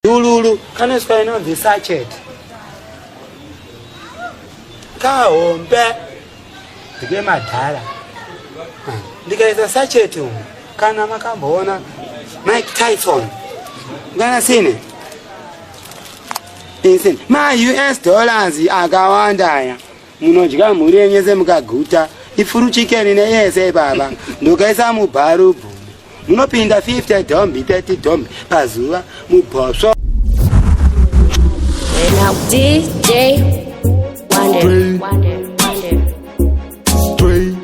Dululu kanoiswa inonzi sachet. Kahombe ndikemadhara. Ndikaisa sachet umu kana makamboona Mike Tyson. Ngana sine. Insane. Ma US dollars akawanda aya. Munodya mhuri yenyu yese mukaguta. Ifuru chicken neyese baba. Ndokaisa mubharubhu. Munopinda 50 dhombi 30 dhombi pazuva mubhosvo. Now DJ Wonder, Wonder, Wonder. Straight,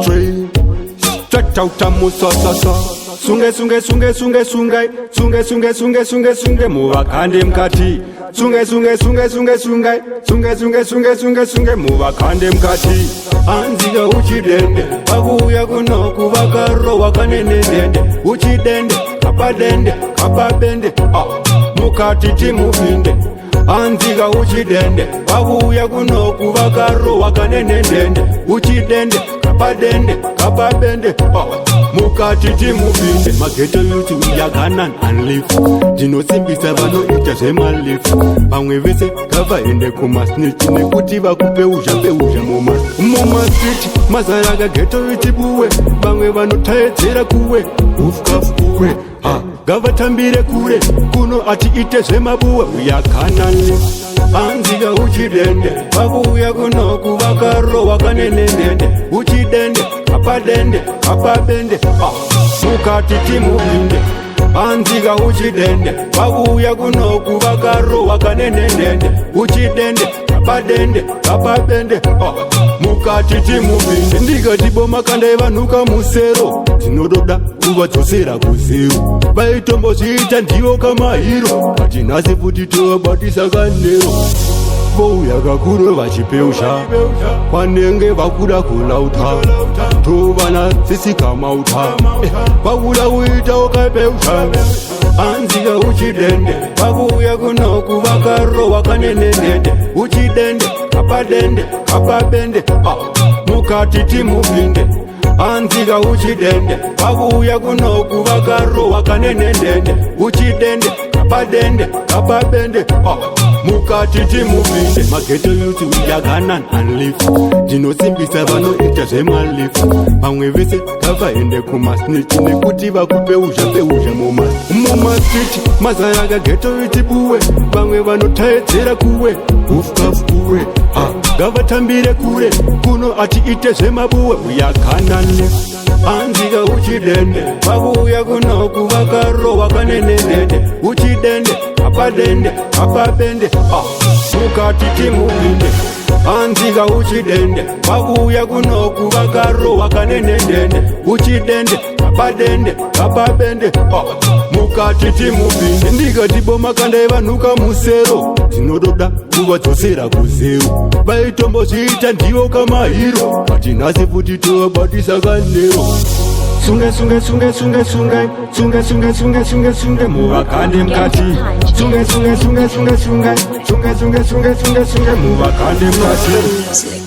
straight, straight out of musasa. Sunge, sunge, sunge, sunge, sunge, sunge, sunge, sunge, sunge, sunge, muvakande mukati. Sunge, sunge, sunge, sunge, sunge, sunge, sunge, sunge, sunge, sunge, muvakande mukati. Anzika uchidende, vakuuya kunoku vakarohwa kanenedende. Uchidende, kapadende, kapabende, ah, mukati timupinde. Anzika uchidende, vakuuya kunoku vakarohwa kanenedende. Uchidende, kapadende, kapabende, ah, mukati timupinde. Maghetto youth we are gonna and live. Ndinosimbisa vanoita zvemalifu, vamwe vese ngavaende kumasnitch nekuti vakupe uzha peuzha mumastreet mazara kaghetto youth buwe, vamwe vanotaedzera kuwe ufkafuwe ngavatambire kure kuno atiite zvemabuwe uyakanani. Anzika uchidende, vakuuya kunoku vakarohwa kanenendende. Uchidende, kapadende, kapabende, ah, mukati timupinde. Anzika uchidende, vakuuya kunoku vakarohwa kanenendende. Uchidende, kapadende, kapabende, ah, mukati timupinde. Ndikati boma kandai vanhu kamusero, tinododa kuvadzosera kuzero. Vaitombozviita ndivo kamahiro, kati nhasi futi tovabatisa kanero. Vouya kakuru vachipeusha vanenge vakuda kulauta, tovana sisikamauta vakuda kuita ukapeusha. Anzika uchidende, vakuuya kunoku vakarohwa kanenendende. Uchidende, kapadende, kapabende, ah, mukati timupinde. Anzika uchidende, vakuuya kunoku vakarohwa kanenendende. Uchidende, kapadende, kapabende, ah, mukati timupinde. Maghetto youth we are gonna and live. Ndinosimbisa vanoita zvemalifu, vamwe vese ngavaende kumasnitch nekuti vakupe uzha peuzha mumastreet mazara kaghetto youth buwe, vamwe vanotaedzera kuwe ufkafuwe ngavatambire kure kuno atiite zvemabuwe uyakanani. Anzika uchidende, vakuuya kunoku vakarohwa kanenendende. Uchidende, kapadende, kapabende, ah, mukati timupinde. Anzika uchidende, vakuuya kunoku vakarohwa kanenendende. Uchidende, kapadende, kapabende, ah, mukati timupinde. Ndikati boma kandai vanhu kamusero, tinododa kuvadzosera kuzero. Vaitombozviita ndivo kamahiro, kati nhasi futi tovabatisa kanero. Sunge, sunge, sunge, sunge, sunge, sunge, sunge, sunge, sunge, sunge, muvakande mukati. Sunge, sunge, sunge, sunge, sunge, sunge, sunge, sunge, sunge, sunge, muvakande mukati. Music.